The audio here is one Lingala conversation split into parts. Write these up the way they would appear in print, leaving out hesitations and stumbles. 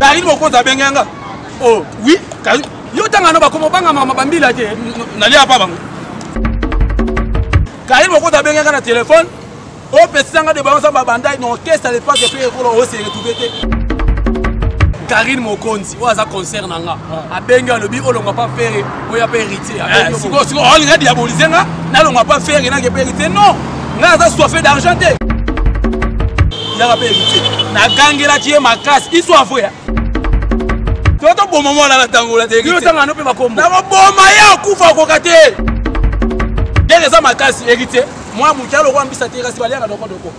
Karine Mokonzi abengi nga. Oh, oui, Karine. Yo tanga no bakoma banga mama bambila te. Nalia pa bango. Karine Mokonzi abengi nga na téléphone. Opesisa nga de bango sa babandai na orchestre le pas de faire ekolo o se retrouver te. Karine Mokonzi oyo aza concert na nga ah. abengi alobi olongwa pa ferre oya pa héritier eh, sikoyo sikoyo olinga diabolise nga nalongwa pa ferre nake pa héritier non nga aza soife d'argent te yaka mpe héritier nagangelaki ye makasi histoire vrai to toboma mwana na tangola te otanga no mpe bakombo nakoboma ye akufa akoka te ndenge eza makasi héritier mwa moke alokwa mbisa te kasi baliaka dokodoko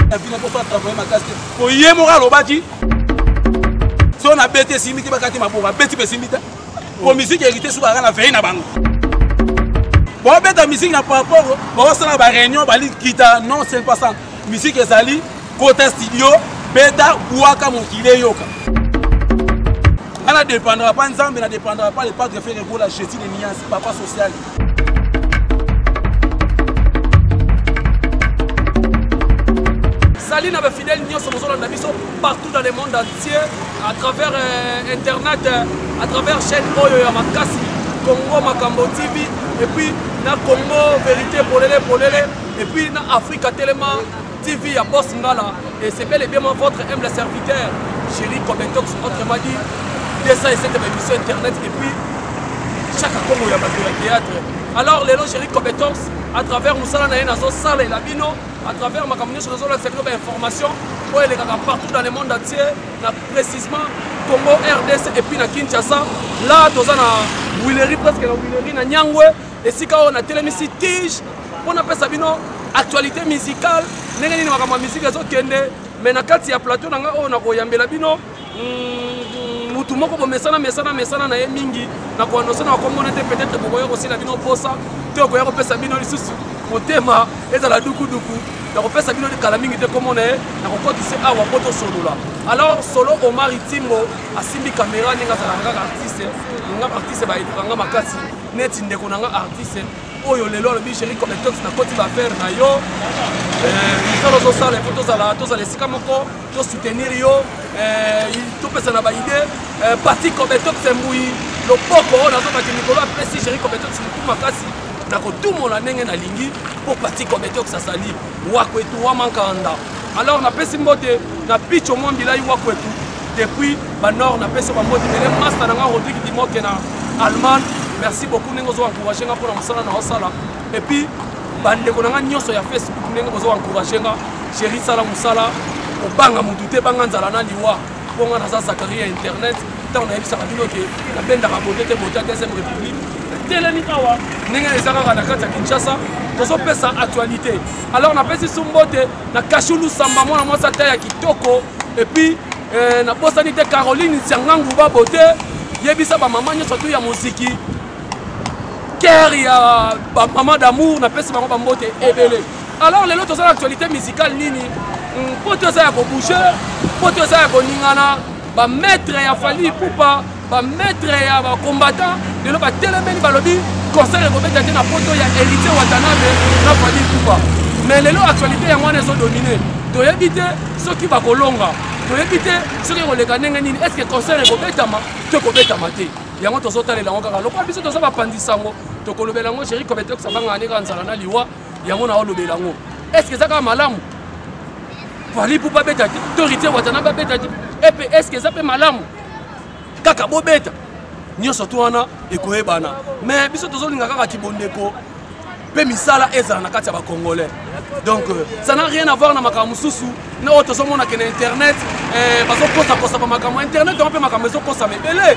na mposo atravaille makasi te po ye moko alobaki so nabeti esimbi te bakati maboko abeti mpe esimbi te po misiki héritier sukaka na vei na bango bobeta misiki na par rapport baosala baréunion balikita non c'est pas ça misiki ezali kota studio beta bwaka mokili eyoka nga na dépendra pas nzambe na dépendra pas le padre ferre gola jésus de nuance papa social. Salut na ba fidèles nyonso bozolanda biso partout dans le monde entier à travers euh, internet euh, à travers chaîne oyo ya makasi Congo Makambo TV et puis na Congo vérité polele polele et puis na Afrika Telema TV ya Boss Ngala et c'est bel et bien moi votre humble serviteur Chéri Kobetox autrement dit 207 émission internet et puis chaque Congo ya bato ya théâtre alors lelo Chéri Kobetox à travers mosala na ye nazosalela bino à travers makambo nyonso nazolakisa bino bainformation oyo elekaka partout dans le monde entier na précisement Congo RDC et puis na Kinshasa là toza na Willery presque na Willery na Nyangwe esika oyo natelemisi tige mpo napesa bino actualité musicale ndenge nini makambo ya miziki ezokende me na kati ya plateau na ngai oyo nakoyambela bino mm, mutu moko bomesana mesana mesana na ye mingi na koannonce na bakomona te peut-être bokoya kosila bino mposa to okoya kopesa bino lisusu motema ezala dukuduku nakopesa bino kala mingi te komona ye nakokotise awa mpo tosolola alors solo omar itimbo asimbi kamera ndenge azalaka kaka artiste nga artiste baedukanga nga makasi neti ndeko na nga artiste oyo lelo alobi chéri cometox nakoti baaffaire na yo eh, mosala ozosala ifo tozala tozala esika moko tosoutenir yo eh, topesana baide eh, parti cometox mbui loboko oyo nazobaki mikolo apesi chéri cometox motu makasi nakotumola ndenge nalingi mpo parti cometox azali wakwetu wa mankanda alors napesi mbote na picho mwa mbilai wakwetu depuis banord napesi bambote ebele masta na nga rodrigue dimoke na allemagne merci beaucoup ndenge ozo encourage nga mpona mosala na osala epuis bandeko na nga nyonso ya facebook ndenge bozo encourage nga chéri sala mosala kobanga motu te banga nzala na liwa mpo nga naza zakari ya internet ntango nayebisaka bino ke nabendaka bote te bote ya deuxième république natelemi awa ndenge eza kaka na kati ya kinshasa tozopesa actualité alors napesi su mbote na kashulu samba mwana mwasi ata ya kitoko epuis eh, nabosani te caroline nsiangangu babote yebisa bamama nyonso tu ya moziki kere ya bamama d'amour napesi bango bambote ebele alors lelo toza na actualité musicale nini mpo hmm, toza ya kobouge mpo toza ya koningana bamaître ya fali ipupa bamaître ya bacombattant lelo batelemeli balobi concert ekobeta te na poto ya héritier watanabe na fali ipupa mais lelo actualité yango wana ezodomine toyebi te soki bakolonga toyebi te soki ekoleka ndenge nini est ce que concert ekobetama to ekobetama te yango tozotalela yango kaka lokola biso toza bapanzi sango tokolobela yango chéri kobetox abangaka ndenge nzala na liwa yango naolobela yango est ce que eza kaka malamu fali ipupa abeta te to héritier watanabe abeta te epe est ce que eza mpe malamu kaka bobeta nyonso to wana ekoyebana mais biso tozolinga kaka kibondeko mpe misala ezala na kati ya bacongolais donc euh, ça n'a rien à voir na makambo mosusu na oyo tozomona ke na internet eh, bazokosakosa bamakambo internet yango mpe makambo ezokosama ebele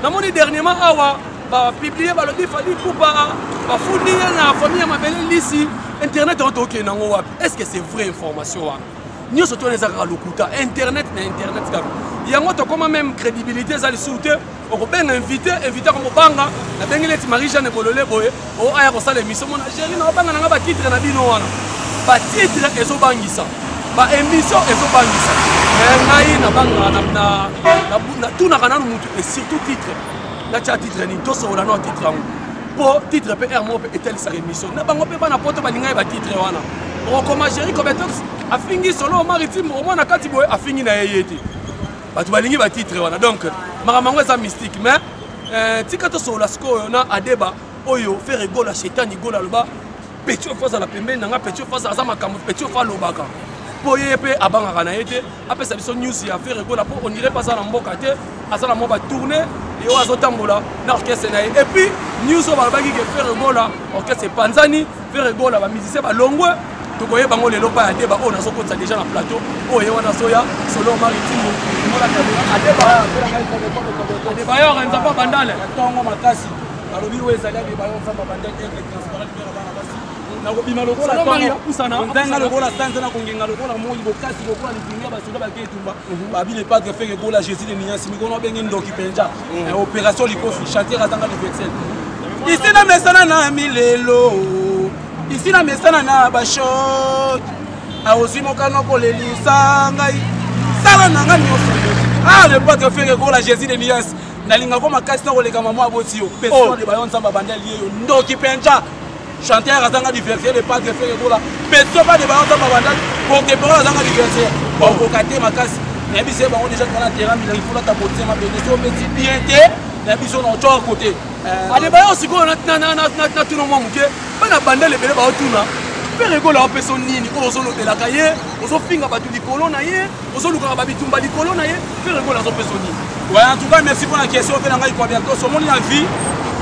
namoni dernièrement awa bapiblie balobi fali pupa bafundi ye na famille ya mabele lisi internet yango tokokende yango wapi est ce que c'est vrai information wana nyonso to wana eza kaka lokuta internet na internet kaka yango tokoma meme crédibilité eza lisusu te okobenga invité invité akomobanga nabengi neti marie jeanne bolole boye o aya kosala émission mona géri na obanga nanga batitre na bino wana batitre ezobangisa baémission ezobangisa me ngai nabangaka natunaka nanu mutu et surtout titre natya titre nini tosolola nao titre yango mpo titre mpe aire moko mpe etalisaka émission na bango mpe bana poto balingai batitre wana okokoma géri cobetox afingi solo maritime omona kati boye afingi na ye ye te. Bato balingi ba titre wana. Donc makambo yango eza mystique, mais tika tosolola sikoyo na Adeba oyo Ferre Gola, Shetani Gola aloba petit oyo azala pembeni na nga, petit oyo aza makambo, petit oyo alobaka mpo ye mpe abangaka na ye te, apesa biso news ya Ferre Gola mpo on dirait mpe aza na mboka te, aza na mwa batourne ye oyo azotambola na orchestre na ye. Et puis news oyo balobaki ke Ferre Gola orchestre epanzani, Ferre Gola bamusicien balongwe, tokoyeba yango lelo pa ya Adeba oyo nazokotisa déjà na plateau oyo ye wana azoya solo maritime Adeba. Adeba yo Nzambe bandale ntongo makasi balobi oyo ezali Adeba yo Nzambe bandale aigle transparent mpe na bana basi nakobima lokola nzanga lokola sanza na kongenga lokola moi bokasi lokola livinga basoda bake etumba babi le padre Ferre Gola Jésus de Niasi mikono abenge ndoki mpenza opération likofi chantier azanga diversel isi na mesana na milelo isi na mesana na bashok aozwi mokano kolelisa ngai sala na nga nyonso. Ah, le padre Ferre Gola Jésus de Niasi, nalingako makasi na koleka mama aboti yo peso de bayo Nzambe abandeli ye yo ndoki mpenza chanteur azanga divertier. Le padre Ferre Gola peso ba de bayo Nzambe abandeli porte parole azanga divertier bakoka te makasi. Nayebi se bango déjà tona terrain milangi folata botiema bene so obeti bien te na biso na otyoka kote. Adebayo, sikoyo natuna mwa moke, bana bandele ebele baotuna Ferre Gola apesa nini oyo ozolobelaka ye, ozofinga bato likolo na ye, ozolukaka babitumba likolo na ye? Ferre Gola azopesa nini? Ouais, en tout cas merci pour la question mpe na ngai kwa bientôt somoni na vie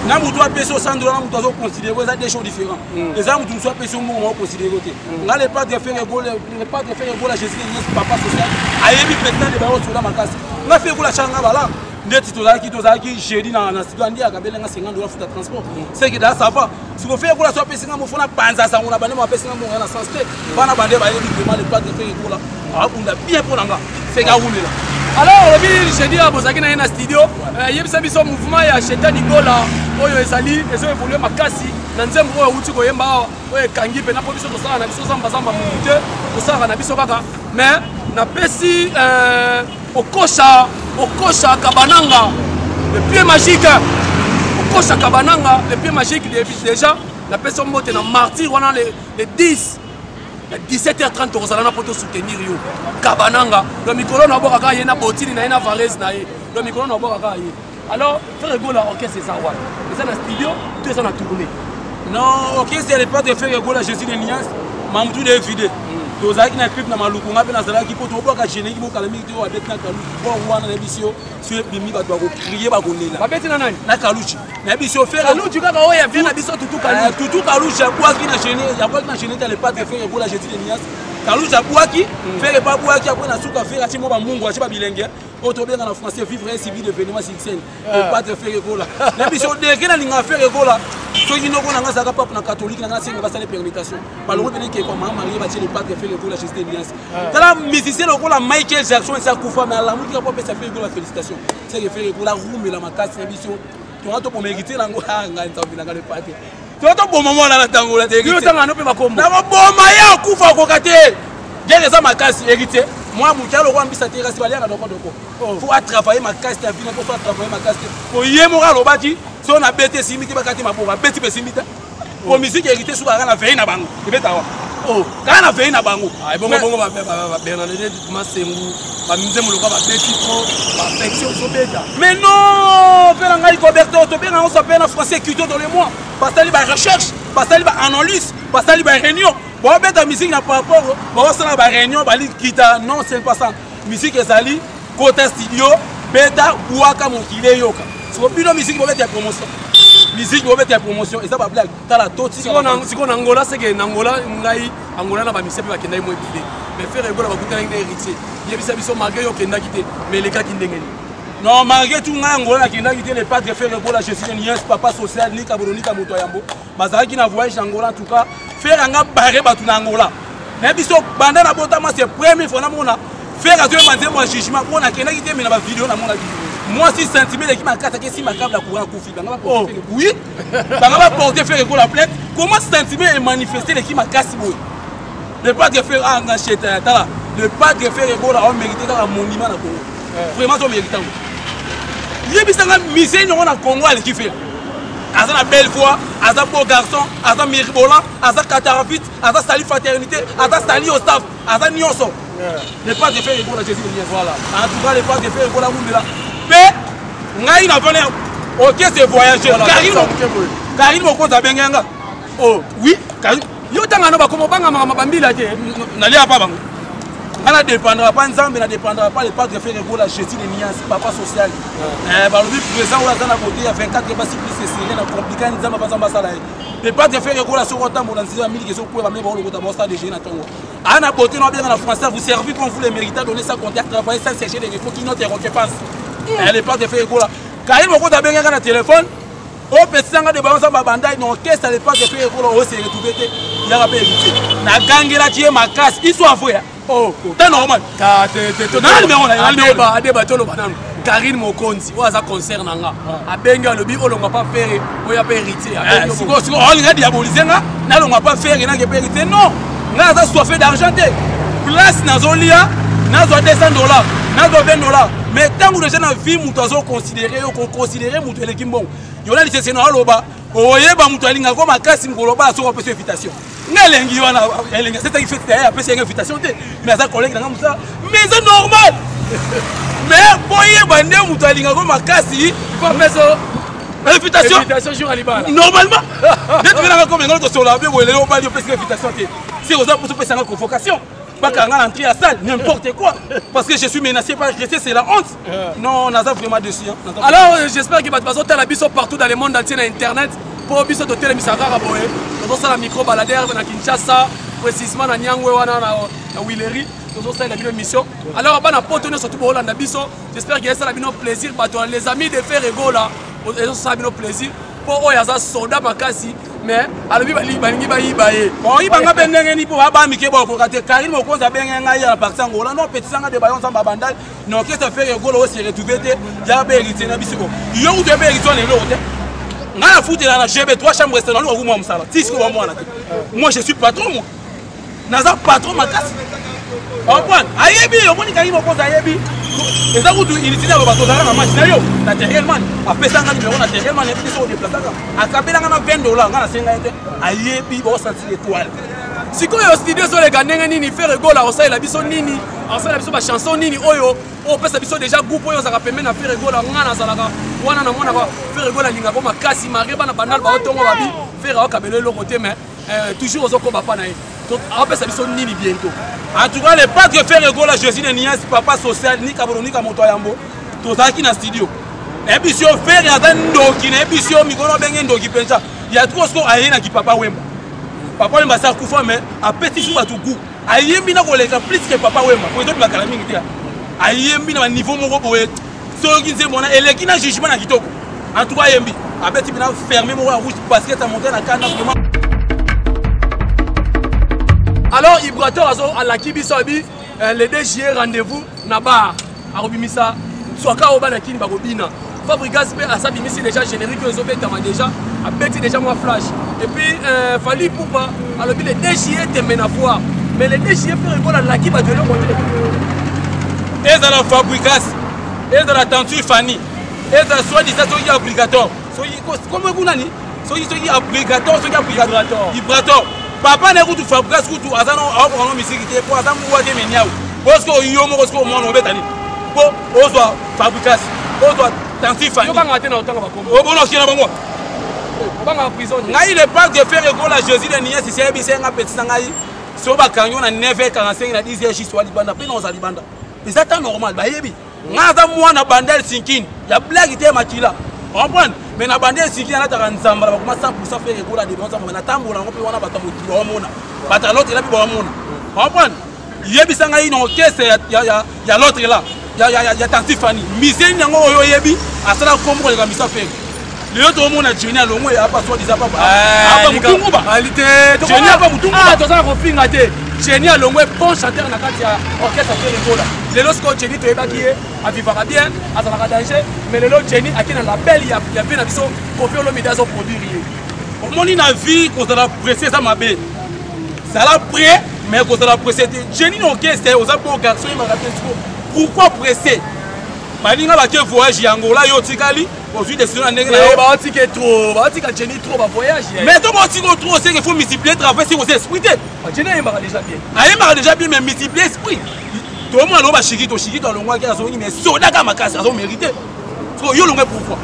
na motu apesi osandolo na motu azoconsidere eza deux choses différents. Eza motu mosusu apesi yo mbongo maoconsidere te. Nga le padre Ferre Gola, le padre Ferre Gola Jésus de papa social ayebi président de bayo soda makasi. Nga Ferre Gola changa bala ndeti tozalaki jeudi na studio andi akabelenga 50 $ futa transport, c'est que da ça va. Siko Ferre Gola so apesi nga mofo na panza sango na bande mo apesi nga mbongo ya na sens te. Bana bande bayebi vraiment le padre Ferre Gola abunda bien mpo na nga seka awumela. Alors olobi jeudi awa bozalaki na ye na studio, yebisa biso mouvement ya Shetani Gola oyo ezali ezoévolue makasi na nzembo oyo awuti koyemba awa oyo ekangi mpena mpo biso tosala na biso zambazamba motu te, tosalaka na biso kaka. Mais napesi Okosha, Okosha Kabananga, le pied magique. Okosha Kabananga, le pied magique déjà napesi yo mbote na martyr wana le 10 na 17h30 tokozala na mpo tosoutenir yo Kabananga. Donc mikolo na obwaka kaka ye na botini na ye na varese na ye, donc mikolo na obwaka kaka ye. Alors Ferre Gola orchestre eza wana, eza na studio to eza na tournée? Non, orchestre le padre Ferre Gola Jésus de Nias mamutu de vide. Tozalaki na clip na Maluku, nga mpe nazalaki mpo tobwaka générique bokala mingi te oyo abeti na Kaluchi bo wana. Nayebi si yo so ebimi bato bakocrie bakolela. Babeti na nani? Na Kaluchi. Nayebi si yo Ferre Kaluchi kaka oyo avie na biso Tutu Kaluchi. Tutu Kaluchi abwaki na générique, abwaki na générique ya le padre Ferre Gola Jésus de Nias. Kaluchi abwaki, Ferre pa abwaki apres na suka Ferre atie mwa bamungu atie babilenge oyo tobenga na français vivre un civil événement sur scène. Le padre Ferre Gola na biso deke nalingaka Ferre Gola soki noko na nga azalaka pape na catholique na nga nasenga basala permutation balongo pene ekekwa mama marie batie le padre Ferre Gola Jésus de Nias. Tala musicien lokola Michael Jackson esi akufa mais alamuki kaka po apesa Ferre Gola félicitation. Seke Ferre Gola rumela makasi na biso tonga toboma héritier nango ngai Nzambe nanga le padre tonga toboma mwana na tangola te. Yo tanga no mpe bakombo. Nakoboma ye akufa akoka te. Guerre eza makasi héritier mwa moke alokola mbisa te kasi baliaka dokodoko. Faut atravaille makasi te avina mpo faut atravaille makasi te po ye moko alobaki so na beti esimbi te bakati maboko abeti mpe esimbi te po musique héritier suka kaka na vei na bango ebeta wa kaka na vei na bango. Bongo bongo Bernadette Masengu banzembo lokola babeti po baaffection ozobeta. Mais non, mpe na ngai Roberto tobenga yango sa mpe na français culture dans le mois basali barecherche, basali baanalyse, basali baréunion baobeta musique na par rapport baosala baréunion balikita. Non, c'est pas ça. Musique ezali kota studio, beta, bwaka, mokili eyoka. Siko bino musique bobeta ya promotion, musique bobeta ya promotion eza bablague. Tala totika sikoyo na Angola seke na Angola ngai Angola na bamisia mpe bakendaki mo ebele mais Ferre Gola bakutanaki na héritier. Yebisa biso, malgré yo okendaki te mais elekaki ndenge nini? Non, malgré tout ngai Angola nakendaki te. Le padre Ferre Gola Jésus de Nies papa social nika bolonika moto ya yambo bazalaki na voyage na Angola. En tout cas Ferre anga bare bato na Angola na biso banda na botama c'est première fois namona Ferre azoyeba nzembo ya jugement mpo nakendaki te me na bavideo namonaki mwasi sentiment eleki makasi ake esi makable ya courant akufi. Banga baporte, oui, banga baporte Ferre Gola plainte. Comment sentiment emanifeste eleki makasi boye? Le padre Ferre anga cheta. Tala le padre Ferre Gola aomérite kaka monument na Congo. Vraiment tomérite yango. Yebisanga musée nyongo na Congo aleki Ferre. Aza na belle voix, aza beau garçon, aza miribolan, aza kataravite, aza sali fraternité, aza sali au staff, aza nyonso. Le padre Ferre Gola, Jésus de Voilà. En tout cas, le padre Ferre Gola wumela. Mpe ngai navandi orchestre voyageur. Karine Karine Mokonzi abenge nga. Oh, oui, Karine. Yo tanga no bakoma banga makambo bambila te. Nalia pa bango. Nga na dépendra pas Nzambe, na dépendra pas le padre Ferre Gola, Jésus de Nias, papa social. Eh, balobi présent oyo aza na beauté ya 24 basi plus esere na compliqué Nzambe bazamba sala ye. Le padre Ferre Gola soko otambola nzela miliki ezokwela me baolokota baosala DG na ntongo. Ana beauté no abenga na français, vous servez comme vous le méritez, donner ça compte, travailler sans chercher des défauts qui notre récompense. Elle est pas de faire Gola. Karine Mokonzi abengaka na téléphone, opesisa nga de balance babandai na orchestre le pas de faire Gola o se retrouver te, yaka pe héritier. Nagangelaki ye makasi, il soit avoué. Oh, ta normal. Ta te te te. Na numéro na ye, na numéro. Adeba toloba nanu. Karine Mokonzi oyo aza concert na nga. Abengi alobi olongwa pa Ferre, oya pe héritier. Eh, sikoyo sikoyo olinga diaboliser nga, nalongwa pa Ferre nake pe héritier. Non, nga naza soife d'argent te. Place nazolia, nazwa 200 $, nazwa 20 $. Mais ntango deja na vie moto azoconsidere yo, koconsidere moto eleki mbongo. Yo na lisese na aloba, oyeba moto alingaka ko makasi mokolo bala soki opesi invitation. Nga elengi wana, elengi asetaki fete na ye, apesi yango invitation te, mais aza collègue na nga mosala, mais eza normal. Mais boyeba nde moto alingaka makasi, faut invitation. Invitation jour alibala. Normalement, nde tokelaka comme ngalo tosola bien boye lelo obali opesi invitation te. Si oza poso opesa nga convocation, bakanga na entrée ya salle, n'importe quoi. Parce que je suis menacé par rester, c'est la honte. Non, naza vraiment dessus. Hein. Alors, j'espère que bato bazotala biso partout dans le monde entier na internet. Po biso totelemisa kaka boye, tozosala micro baladeur na Kinshasa, précisément na Nyangwe wana na Willery, tozosalela bino émission. Alors bana poto nyonso tu boolanda biso, j'espère que esala bino plaisir bato les amis de Ferre Gola, ezosala bino plaisir po oyo aza soda makasi, mais alobi balingi bayiba ye. Bon, yiba nga mpe ndenge nini mpo babamike bakokoka te. Karine Mokonzi abenge ngai ya parti Angola, non petisa nga de bayo nzambe abandal na orchestre Ferre Gola oyo se retrouver te, ya be héritier na biso. Yo kutu ebe héritier na eloko te. Nga na futela na GB 3 chambres restaurant naluka kumwa mosala. Ti sikoyo bamwana te. Moi je suis patron moi. Naza patron makasi. Comprendre? Ayebi, omoni Karine Mokonzi ayebi. Eza kutu inutile aloba tozalaka na match na yo na Terrelman. Apesa nga numéro na Terrelman, ayebi te soki odeplasaka. Akabelanga na 20 $, nga nasenga ye te. Ayebi baosentir étoile. Sikoyo studio ezoleka ndenge nini? Ferre Gola osalela biso nini? Osalela biso ba chanson nini oyo opesa biso déjà groupe oyo ozalaka pembeni na Ferre Gola? Nga nazalaka wana namonaka Ferre Gola alingaka makasi malgré bana bandal baotongo babi Ferre aokabela eloko te, mais toujours ozokoba pa na ye. Apesa biso nini bientôt? En tout cas, le padre Ferre Gola, Jésus de Nias, papa social, nika bono nika moto yambo, tozalaki na studio. Nayebi si yo Ferre aza ndoki, nayebi si yo mikolo abenge ndoki mpenza. Ya trop siko ayenaki Papa Wemba. Papa Wemba asa akufa, mais apesi su bato goût. Ayembi na koleka plus que Papa Wemba. Po ezobima kala mingi te. Ayembi na ba niveau moko boye. Soki nzembo wana eleki na jugement na kitoko. En tout cas ayembi. Abeti bina fermé moko ya rouge basket ya monté na kanda vraiment. Alors Ibrator azo alaki biso abi le 2 juillet rendez-vous na bar. Akobimisa swaka oyo bana kini bakobina. Fabregas pe asa bimisi déjà générique oyo ezobetama déjà, abeti déjà mwa flash. Et puis Fally Ipupa alobi le 2 juillet tembe na foire. Mais le 2 juillet Ferre Gola alaki bato eloko te. Ezala Fabregas, ezala Tantu Fanny, ezala soi-disant soki obligatoire. Soki comme kuna ni soki soki obligatoire, soki obligatoire. Vibrator. Papa na kutu Fabregas kutu aza no akoka no misiki te po aza mwa te meniawu. Parce que yo moko siko mwana obeta ni. Po ozwa Fabregas, ozwa Tantu Fanny. Yo banga te na otanga bakombo. Obona okina bango. Obanga prison. Ngai le padre Ferre Gola Jésus de Nias si ayebisi nga petit na ngai so bakangi yo na 9h45 na 10h juste wa libanda pe na oza libanda. Eza temps normal bayebi. Nga aza mwana bandel sinkini ya blague te makila. Comprendre? Mais na bandel sinkini alataka nzamba na bakoma 100% Ferre Gola de nzamba na tambola yango pe wana bato ya mokili baomona. Bato ya l'autre là pe baomona. Comprendre? Yebisa ngai na orchestre ya l'autre là. Ya Tanti Fanny. Musée nini yango oyo oyebi asala kombo koleka Misa Ferre. Lelo tokomona Jenny alongwe apa soi-disant papa. Apa mutungu ba. Ali te. Jenny apa mutungu ba. Ah, tozala kofinga te. Jenny alongwe bon chanteur na kati ya orchestre Ferre Gola. Lelo sikoyo Jenny toyebaki ye avivaka bien, azalaka danger, mais lelo Jenny ake na label ya vie na biso Koffi Olomide azo produire ye. Omoni na vie kozala pressé eza mabe. Zala prêt mais kozala pressé te. Jenny na orchestre oza bon garçon yebaka te sikoyo. Pourquoi pressé? Baninga bake voyage ya Angola yo otikali ozwi décision na ndenge na yo. Baotike trop, baotika Jenny trop ba voyage. Mais to baotika trop, c'est qu'il faut multiplier travail, c'est oza esprit te. Jenny ayembaka déjà bien. Ayembaka déjà bien mais multiplier esprit. esprit. Tomona loba Shikito, Shikito alongwaki azongi mais soda kaka makasi azomérite. Sikoyo yo olongwe pourquoi?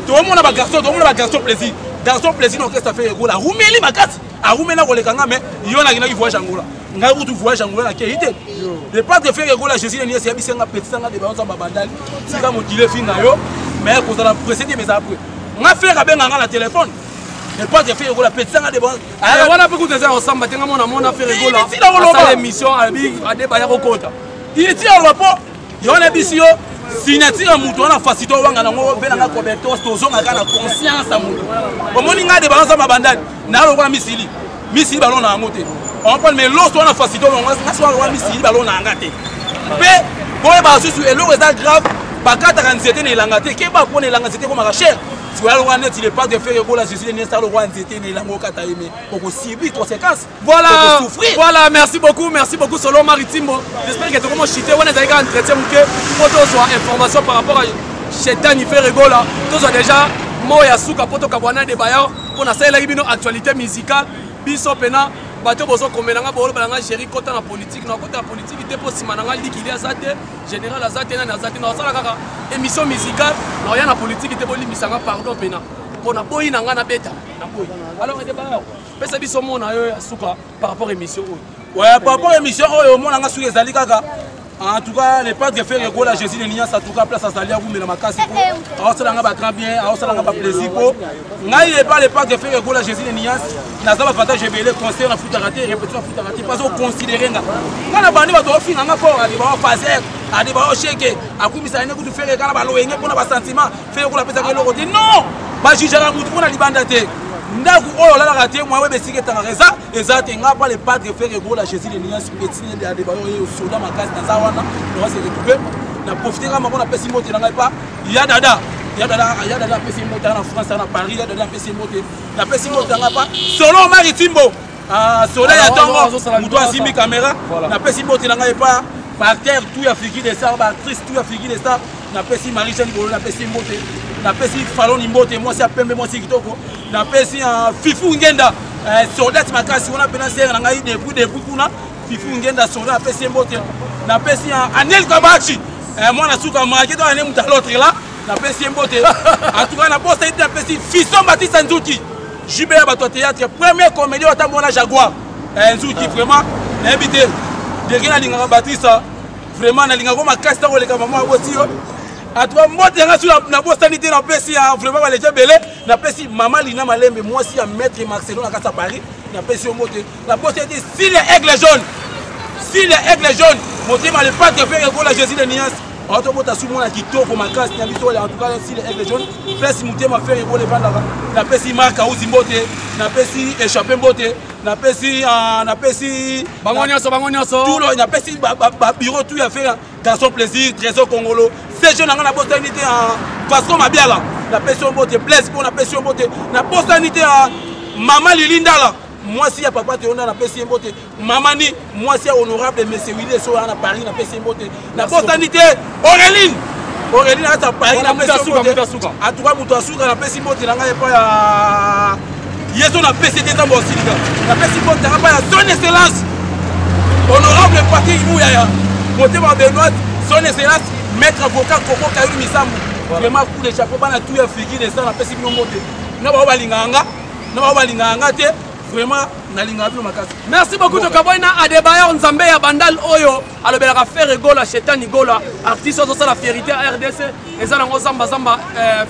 Tomona ba garçon, tomona ba garçon plaisir. Garçon plaisir na orchestre Ferre Gola arumeli makasi. Arumeli koleka nga mais yo nakendaki voyage Angola. Ngai kutu voyage Angola nakei te. Le padre Ferre Gola Jésus Nies yebisi nga petit nga de banza babandali. Sika mokili efinga yo mais kozala pressé te mais eza après. Nga Ferre abenga nga na téléphone. Le padre Ferre Gola petit nga de banza. Eh, wana mpe kutu eza kosamba te nga mona mona Ferre Gola asala émission alobi Adeba ya kokota. Inutile aloba po yo wana ebisi yo signature ya moto wana fasito owanga nango mpe nanga cobertos tozongaka na conscience ya moto. Omoni ngai de balansa mabandani na lokola misili misili balona yango te comprendre, mais loso wana fasito ngasi wana lokola misili balona yanga te. Mpe boyeba lisusu eloko eza grave, bakataka nzete na elanga te. Keba mpona elanga nzete ekomaka cher. Sikoyo lokola neti le padre Ferre Gola Jésus de Niesta lokola nzete na elanga okata ye mais okosubir conséquence. Voilà, voilà, merci beaucoup, merci beaucoup Solo Maritimbo. J'espère que tu comment chuter, on a un entretien muke pour toi information par rapport à Chetani Ferre Gola. Tous déjà moya suka poto kabwana de bayo pour na sala bino actualité musicale biso pena bato bozo komela nga bolo balanga géri kota na politique na kota na politique te po sima na nga likili aza te général aza te nani aza te na sala kaka émission musicale na ya na politique te bolimbisa nga pardon pena pona boyi na nga na beta na boyi. Alors de bayo pesa biso mona yo ya suka par rapport émission oyo. Ouais, par rapport émission oyo mona nga suka ezali kaka. En tout cas, les padres Ferre Gola Jésus de Nias, en tout cas, place azali akumela makasi po. Aosala nga ba grand bien, aosala nga ba plaisir po. Ngai le pas les padres Ferre Gola Jésus de Nias, naza ba avantage ebele, concert na futa raté, répétition na futa raté, pas au considérer nga. Nga na bandi bato ofinga nga fort, adi ba fazer, adi ba sheke, akumisa ne kutu Ferre kala ba loyenge pona ba sentiment, Ferre Gola pesa eloko te. Non! Ba jugera mutu pona libanda te. Ndako oyo olalaka te, mwa webe esika etangaka eza, eza te. Nga pa le padre Ferre Gola Jésus de Nias, petit ne de bayo ye soda makasi naza wana, na se retrouver. Na profiter nga moko na pesi mbote na ngai pa ya dada. Ya dada, ya dada pesi mbote na France na Paris, ya dada pesi mbote. Na pesi mbote nga pa Solo Maritimbo. Ah, soleil ya tongo, moto asimbi caméra. Na pesi mbote na ngai pa par terre tout ya figure de star, ba actrice tout ya figure de star. Na pesi Marie-Jeanne Bolo, na pesi mbote. Na pesi Falon mbote, mwasi ya pembe, mwasi kitoko. Na pesi Fifu Ngenda, soldat makasi wana pena sere na ngai depuis depuis kuna. Fifu Ngenda soldat na pesi mbote. Na pesi Anel Kabachi, mwana suka maki to ane muta l'autre là. Na pesi mbote. En tout cas na bosa ite na pesi Fiston Batista Nzuki. JB ya bato ya théâtre, premier comédien ata mwana Jaguar. Nzuki vraiment nayebi te. Deke nalingaka Batista. Vraiment nalingaka makasi ntango oleka mama aboti yo. En tout cas mbote yanga sur na bosani te na pesi ya vraiment ba leje belé na pesi mama Lina Malembe mwasi ya maître Marcelo na kasa Paris na pesi yo mbote na bosani te si les aigles jaunes si les aigles jaunes motema le padre Ferre Gola Jésus de Nias auto bota su mona kitoko makasi na biso en tout cas si les aigles jaunes pesi motema Ferre Gola evandaka na pesi Marc Auzi mbote na pesi échappé mbote na pesi na pesi bango nyonso bango nyonso tout le na pesi ba bureau tout ya Ferre Garçon plaisir, Trésor Congolo, CG nanga na bosani te en Vasco Mabiala, na pesi yo mbote, Blaise po na pesi yo mbote, na bosani te en Mama Lili Ndala, mwasi ya papa Théo na pesi ye mbote, Mama ni mwasi ya honorable Monsieur Willy Eso na Paris na pesi ye mbote, na bosani te Auréline Auréline ata Paris na pesi yo mbote. En tout cas mutu asuka na pesi mbote na ngai epai ya Yesu na pesi te nzambe osilika. Na pesi mbote na ngai ya son excellence honorable Patrick Muyaya motema Benoît son excellence maître avocat Koko Kayulu Misambu. Vraiment coup de chapeau bana tout ya figi de ça na pesi bino mbote. Na ba balingaka nga, na ba balingaka nga te vraiment nalingaka bino makasi. Merci beaucoup tokaboyi na Adebayor Nzambe ya Bandal oyo alobelaka Ferre Gola Chetani Gola artiste ozosala fierité ya RDC eza nango zamba zamba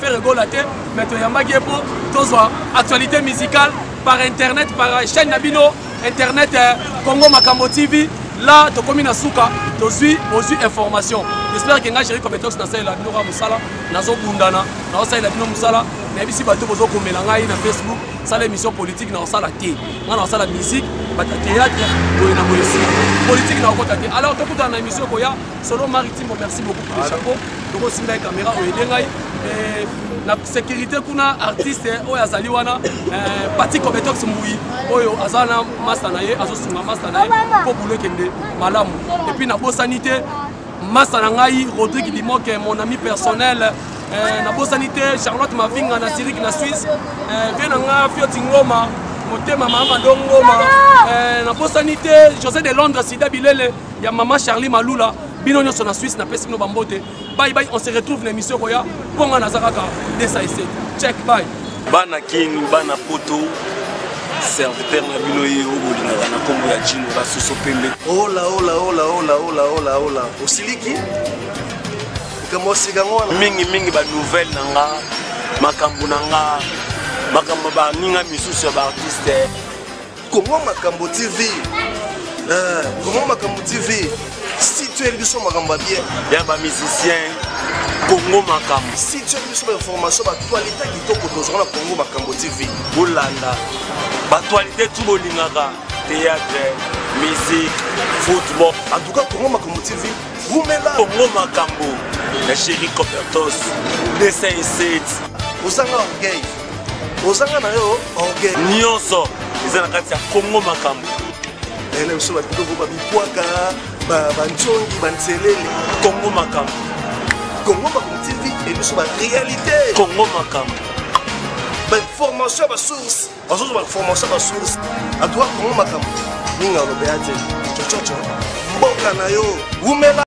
Ferre Gola te mais toyambaki ye po tozwa actualité musicale par internet par chaîne na bino internet Congo Makambo TV là tokomi na suka tozwi bozwi information. J'espère que nga Jerry Cobetox nasalela bino kaka mosala nazobundana naosalela bino mosala nayebisi bato bozokomela ngai na Facebook sala émission politique na osala te nga na osala musique bato ya théâtre boye na boye esika politique na okota te. Alors tokutana na émission ekoya Solo Maritime, merci beaucoup pour le chapeau. Tokosimba ye caméra oyede ngai na sécurité kuna artiste oyo azali wana Patrick Cobetox Mbuyi oyo aza na master na ye azosunga master na ye mpo boulot ekende malamu. Et puis nabosani te master na ngai Rodrigue Dimoke mon ami personnel nabosani te Charlotte Mavinga na Zurich na Suisse vie na nga Fioti Ngoma Motema mama Dongoma. Eh, nabosani te José de Londres Sida Bilele ya mama Charlie Malula. Bino nyonso na Suisse napesi bino bambote. Bye bye, on se retrouve na émission koya. Mpo nga naza kaka 207. Check bye. Bana Kin, bana Poto, serviteur na bino ye oyo bolingaka na nkombo ya Jino la soso pembe. Ola ola ola ola ola ola ola osiliki likambo osika yango wana mingi mingi ba nouvelle na nga makambo na nga makambo baninga misusu ya baartiste Congo Makambo TV eh, Congo Makambo TV si tu oyeli biso makambo ya bien ya bamusicien Congo Makambo si tu oyeli biso bainformation baactualité kitoko tozwaka na Congo Makambo TV bolanda baactualité tu bolingaka théâtre musique football en tout cas Congo Makambo TV wumela Congo Makambo ya chéri Copertos 207 ozanga orgueil ozanga na yo orgueil nyonso eza na kati ya Congo Makambo na biso babiloko babipwaka banzongi banselele Congo Makambo Congo Makambo TV ebiso baréalité Congo Makambo bainformation ya basource bazozwa bainformation ya basource atuka Congo Makambo mingi alobeya te cococo mboka na yo wumela.